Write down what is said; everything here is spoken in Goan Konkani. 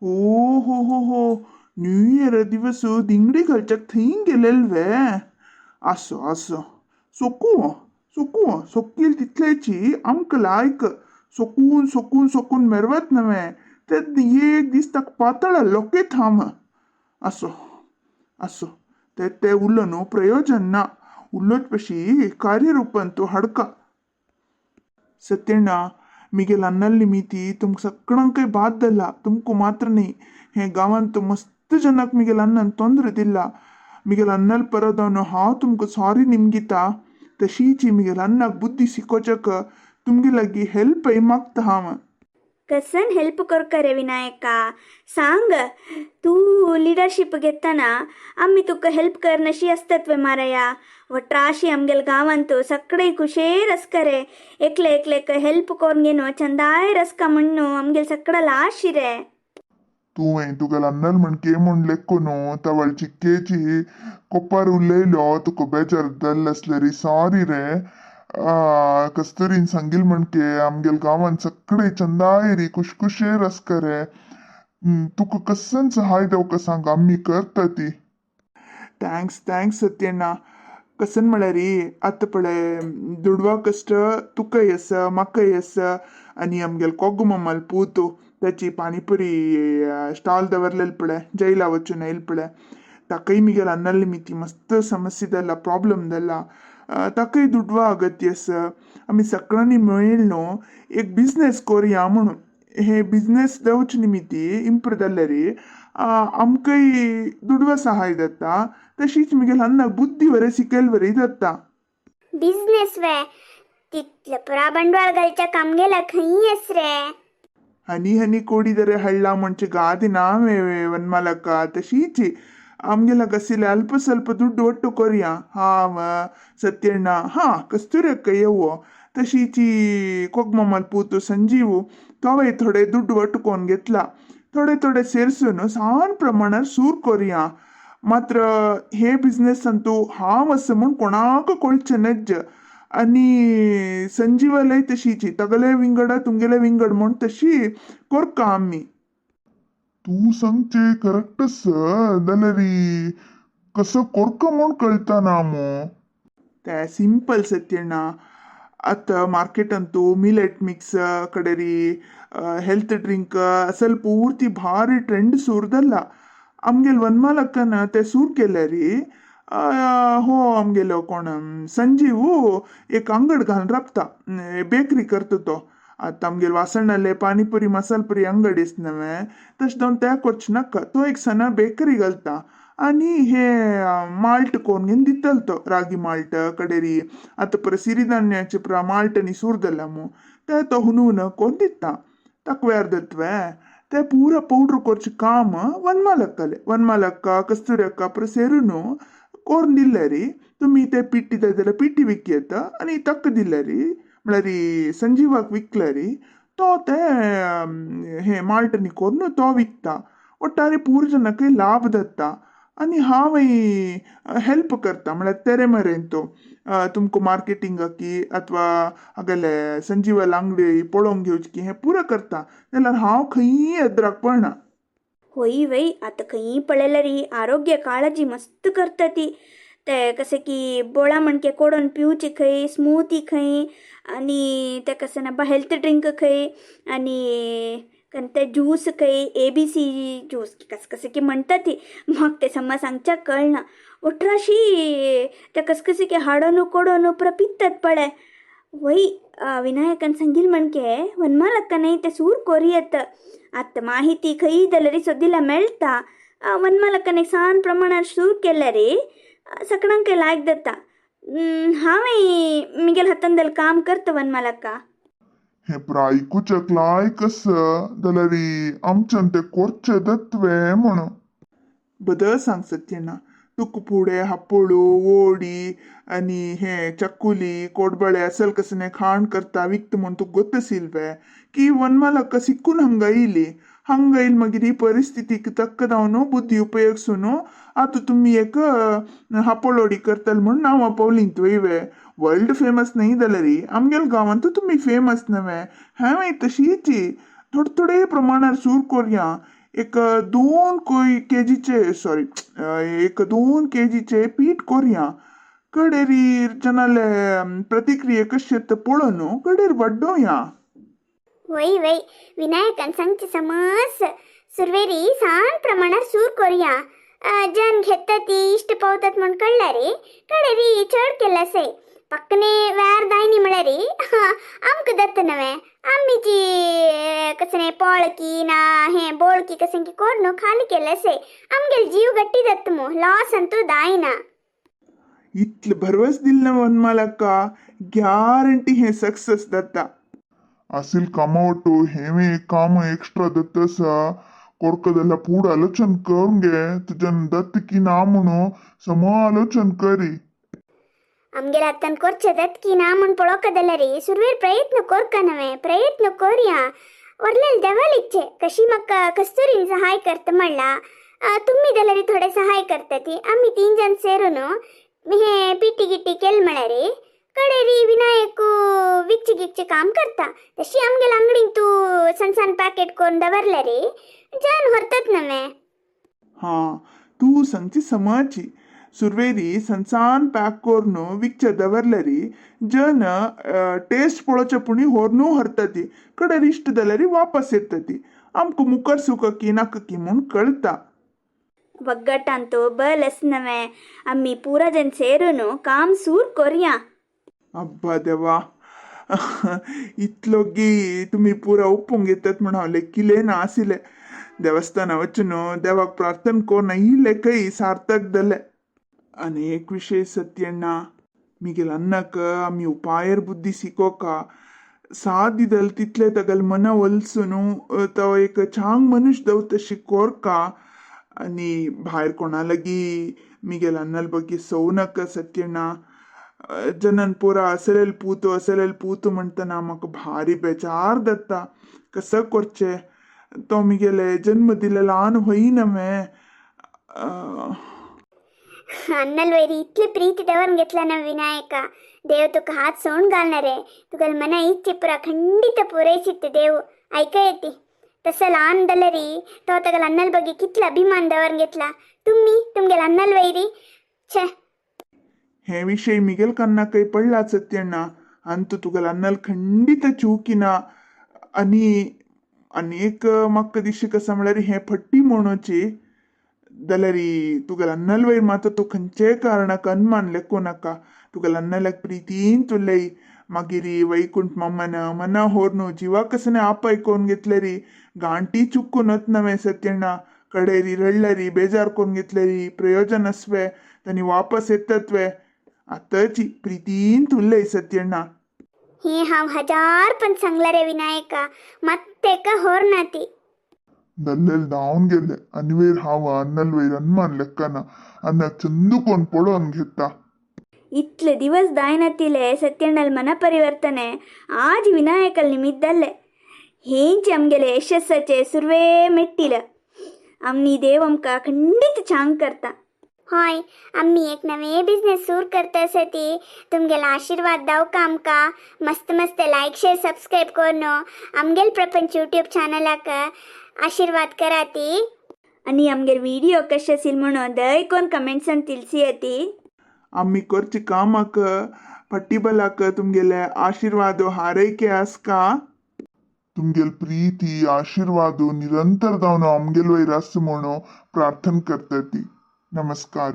हो हो हो हो, न्यू इयरा दिवस दिंगडी घालच्याक थंय गेलेल वे. आसो आसो, सोकू सोकू सोकील तितल्याची आमकां लायक सोकून सोकून सोकून मेरवत नव्हे ते एक दीस ताका पातळ लोकेत हांव. असो असो, ते ते उल्लो न्हू प्रयोजन ना, उल्लोच पशी कार्यरूपान तूं हाडका. सत्यण्णा, मिगेल अन्नल निमिती तुमकां सगळ्यांकय बाद दिला, तुमकां मात्र न्ही, हे गांवांत मस्त जनाक मिगेल अन्नान ತೊಂದ್ರೆ दिला. मिगेल अन्नल परदान हांव तुमकां सॉरी निमगिता. तशीची मिगेल अन्नाक बुद्धी शिकोवच्याक तुमगे लागीं हेल्पय मागता हांव. कसन हेल्प करका रे विनायका, सांग. तूं लिडरशीप घेतना आमी तुका हेल्प करनशी आसतात वे माराया. वट्राशी आमगेल गांवांत सगळे खुशेर आसका रे, एकले एकलेक हेल्प कोरून घेवन चंदाय रसका म्हण्णू आमगेल सगळं लाशी रे. तुवें तुगेल अन्नल म्हण के म्हूण लेखो न्हू, तवळ चिक्केची कोप्पार उलयलो, तुका बेजार जाल्लें आसल्यार सॉरी रे. कस्तुरीन सांगील म्हणके आमगेल गांवांत सगळे चंदाय रे खुशखुशेर आसका रे. तुका कसन सहाय दिवका सांग, आमी करता ती. Thanks thanks सत्यण्णा. कसन म्हळ्यार आतां पळय दुडवा कश्ट तुकाय आसा म्हाकाय आसा. आनी आमगेल कोगू मामाल पूत ताची पाणीपुरी स्टॉल दवरलेले पळय, जैला वचून येयल पळय, ताकाय मिगेल अन्नल निमित्ती मस्त समस्या जाल्या, प्रॉब्लम जाला, ताकाय दुडवा अगत्य आसा. आमी सगळ्यांनी मेळून न्हू एक बिजनेस करुया म्हणून. हे बिजनेस जावचे निमित्ती इम्प्रूव जाल्यार आमकांय दुडवा सहाय जाता, तशीच मिगेल अन्नाक बुद्धी बरें शिकयल बरी जाता. बिझनेस वे? तितलं पुरा भांडवल घालच्याक आमगेला खंय आस रे? हनी हनी ಕೂಡಿದರೆ ಹಳ್ಳ ಮುಂಚೆ ಗಾದೆ ನಾವೇ ವನ್ಮಾಲಕ್ಕ. ತಶೀಚಿ ಆಮ್ಗೆಲ್ಲ ಕಸಿಲೆ ಅಲ್ಪ ಸ್ವಲ್ಪ ದುಡ್ಡು ಒಟ್ಟು ಕೊರಿಯ ಹಾವ ಸತ್ಯಣ್ಣ, ಹಾ ಕಸ್ತೂರಿ ಅಕ್ಕ ಯವ್ವ, तशीची कोगमामाल पूत संजीव तोवय थोडे दुड्ड ಒಟ್ಟು कोन घेतला. थोडे थोडे सेरसून सान प्रमाणार सूर कोरया. मात्र हे बिझनेस अंतू हांव आसा म्हूण कोणाक कळचें नज्ज. आनी संजीवालय तशीची, तगले विंगड तुमगेले विंगड म्हूण तशी कोरका आमी. तूं सांगचें करेक्ट आसा, जाल्यार कसो कोरका म्हूण कळटा ना मू. ते सिंपल सत्यण्णा. आतां मार्केटांतू मिलेट ಮಿಕ್ಸ್ ಕಡೆರಿ ಹೆಲ್ತ್ ಡ್ರಿಂಕ್ ಅಸಲ್ ಪೂರ್ತಿ ಭಾರಿ ಟ್ರೆಂಡ್ ಸುರ್ದಲ್ಲ. आमगेल वनमालक्कन ते सूर केल्यारी हो आमगेलो कोण संजीव एक अंगड घालून राबता, बेकरी करता तो. आतां आमगेल वासणाले पानीपुरी मसालपुरी अंगडी आस नवे, तशें जावन त्या करचें नाका, तो एक सना बेकरी घालता आनी हे माल्ट कोन्न घेवन दितलो तो, रागी माल्ट कडेरी. आतां पुरो सिरिधान्याचे पुरा माल्ट आनी सूर मू, ते तो हुन हुन कोन्न दिता. ताका वेर दत्वे ते पूरा पौडर करचें काम वनमालक्काले, वनमालक्का कस्तुरी अक्का पुरो सेरून कोरून दिल्यारी तुमी ते पिट्टी जाय जाल्यार पिट्टी विकयता आनी ताका दिल्यारी, म्हळ्यार संजीवाक विकल्यारी तो ते हे माल्ट आनी कोरून तो विकता. ಒಟ್ಟಾರೆ ಪೂರ ಜನಕ್ಕೆ ಲಾಭ ದತ್ತ. आनी हांव हेल्प करता, म्हळ्यार तेरे मरेन तो तुमकां मार्केटिंगाकी अथवा हागेले संजीवाल अंगडी पळोवंक घेवची की हें पुरो करता, जाल्यार हांव खंयी एद्राक पडना. होय वय, आतां खंयी पळयल्यार आरोग्य काळजी मस्त करता ती. ते कशें की बोळा मणके कोडोन पिवची खंय, स्मुती खंय, आनी ते कशें ना हेल्थ ड्रिंक खंय, आनी ते ज्यूस खंय, एबीसी ज्यूस कस कशें की म्हणटा ती, म्हाका तें समज सांगच्याक कळना. ओट्राशी ते कस कशें की हाडोन कोडोन पुरो पितात पळय. वय, विनायकान सांगील म्हणके वनमालक्का न्हय ते सूर कोरयेत. आतां माहिती खंय जाल्यार सोदिला मेळटा. वनमालक्कान एक सान प्रमाणान सूर केल्यार सगळ्यांक लायक जाता. हांवें मिगेल हातान काम करता वनमालक्का. हें पुरो आयकुच्याक लायक आसा, जाल्यार आमच्यान तें करचें दत्वे म्हणून. बदल सांग सत्यण्णा, तुका फुडें हापोळू ओडी आनी हे चकुली कोडबळे असल कसलें खाण करता विकता म्हूण तुका गोत आशिल्ले की वनमालक्का सिक्कून हांगा येयली. हांगा येयल मागीर ही परिस्थितीक तक्क जावन बुद्धी उपयोगसून आतां तुमी एक हापोळोडी करतले म्हूण नांवां पावलीं वय. वर्ल्ड फेमस न्हय जाल्यार आमगेल गांवांत तुमी फेमस नवे. हांवें तशीच थोडे थोडे प्रमाणार सूर कोरया. एक 2 केजीचे, सॉरी, 1-2 केजीचे पीठ कोरया. कडेरी जनाले प्रतिक्रिये कशे पळोवन कडेर वाडोवया. वय वय, विनायकान सांगचे समज सुरवेरी सान प्रमाणात सूर कोरया. जन घेतात ती इष्ट पावतात म्हण कळला रे, कडेरी चड केला सै पक्कने व्यार दायनी म्हळ्यारी आमकां दत्त नवे आम्मीची कसने पोळकी ना हे बोळकी कसें की कोरून खाली केले सै आमगेल जीव गट्टी दत्त मु लॉस ಅಂತೂ दायना. इतले भरवस दिल ना वनमालक्का, ग्यारंटी हे सक्सेस दत्ता. असील कामावटो हेवे काम एक्स्ट्रा दत्तसा कोरकदला पूड आलोचन करून घे, तुज्यान दत्त की ना म्हणू सम आलोचन करी. आमगेल आतां कोरचे दत्त की ना म्हण पळोवकदला रे, सुरवेर प्रयत्न कोरका नवे प्रयत्न कोरया. वरलेल देवाल इच्छे कशी म्हाका कस्तुरीन सहाय करता म्हणला, तुमी जाल्यार थोडे सहाय करता ती. आमी 3 जण सेरून हे पिटी गिट्टी केल म्हळ्यार कडेरी विनायक विकचे गिकचे काम करता. तशी आमगेल अंगडीन तूं सण सण पॅकेट करून दवरले रे, जन व्हरतात नवे. हां, तूं सांगची समाची. सुरवेरी सनसान पॅक करून विकचे दवरले जन टेस्ट पळोवचे पुणी होरनू व्हरता ती, कडेर इश्ट जाल्यार वापस येता ती. आमकां मुखार सुका की नाका की म्हूण कळटा. ಒಗ್ಗಟ್ಟಂತೂ ಬಲಸ್ ನವೆ, ಅಮ್ಮಿ ಪೂರ ಜನ ಸೇರುನು ಕಾಮ್ ಸೂರ್ ಕೊರಿಯಾ. ಅಬ್ಬಾ ದೇವಾ, इतलोगी तुमी पुरा ओपूंक घेतात म्हण हांव लेखिले ना आशिल्लें. देवस्थाना वचून देवाक प्रार्थना करून इल्लें लेखय सार्थक जालें. आनी एक विशय सत्यण्णा, मिगेल अन्नाक आमी उपायर बुद्धी शिकोवका सादिदल तितले तगल मना वलसून तो एक चांग मनुष्य दव तशी कोरका. आनी भायर कोणा लागीं मिगेल अन्नल ಬಗ್ಗೆ सवनाका सत्यण्णा. जनन पुरा असलेल पूत असलेल पूत म्हणटना म्हाका भारी बेजार जाता. कसं करचें, तो मिगेले जन्म दिले ल्हान होई नवे. अन्नल वैरी इतली प्रीती दवरून घेतला ना विनायका, देव तुका हात सोडून घालणार आहे. तुगेल मना इच्छे पुरा खंडित पुरयसित देव ऐका येते. तसं लहान दलरी तो तगल अन्नल ಬಗ್ಗೆ कितला अभिमान दवरून घेतला तुम्ही तुमगेल अन्नल वैरी. छे, हे विषय मिगेल कन्नाकय पडला सत्यण्णा. अंतु तुगेल अन्नल खंडित चुकीना. आनी आनी एक म्हाका दिशी कसा म्हळ्यार हे फट्टी म्हणोची जाल्यार तुगेल अन्नल वयर मात तूं खंयचेय कारणाक अनमान लेखूं नाका. तुगेल अन्नलाक प्रितीन तुलय. मागीर वैकुंठ मामान मना होर्नु जिवा कसने आपय कोन घेतलेरी गांठी चुकून नवे सत्यण्णा. कडेरी रडलेरी बेजार कोन घेतलेरी प्रयोजन असवे तांणी वापस येतत्वे. आतांची प्रितीन तुल्लय सत्यण्णा. हे हांव हजार पण सांगला रे विनायका, मत्तेका होर नाती. दल्लेल धांवन गेले आनी वयर हांव अन्नल वयर अनमान लेखना अन्नाक चंदू कोण पळोवन घेता. इतले दिवस दायनातिले सत्यಣ್ಣल ಮನ ಪರಿವರ್ತನೆ ಆಜ್ ವಿನಾಯಕಲ್ ನಿಮಿದ್ದಲ್ಲೇ हेंच आमगेले यशस्साचे सुरवे मेट्टिल. आमनी देव आमकां खंडीत चांग करता. हय, आम्ही एक नवे बिझनेस सुरू करता ती तुमगेला आशीर्वाद दावका आमकां. मस्त मस्त लायक शेअर सबस्क्राईब करून आमगेल प्रपंच यूट्यूब चॅनलाक आशीर्वाद करा ती. आनी आमगेल विडियो कशें आसील म्हणून दय कोन कमेंट्सान तिलसी ती. आमी करचे कामाक पट्टीबलाक तुमगेले आशीर्वाद हारयके आसका. तुमगेल प्रीती आशीर्वाद निरंतर दावन आमगेल वयर आस म्हणून प्रार्थना करता ती. नमस्कार.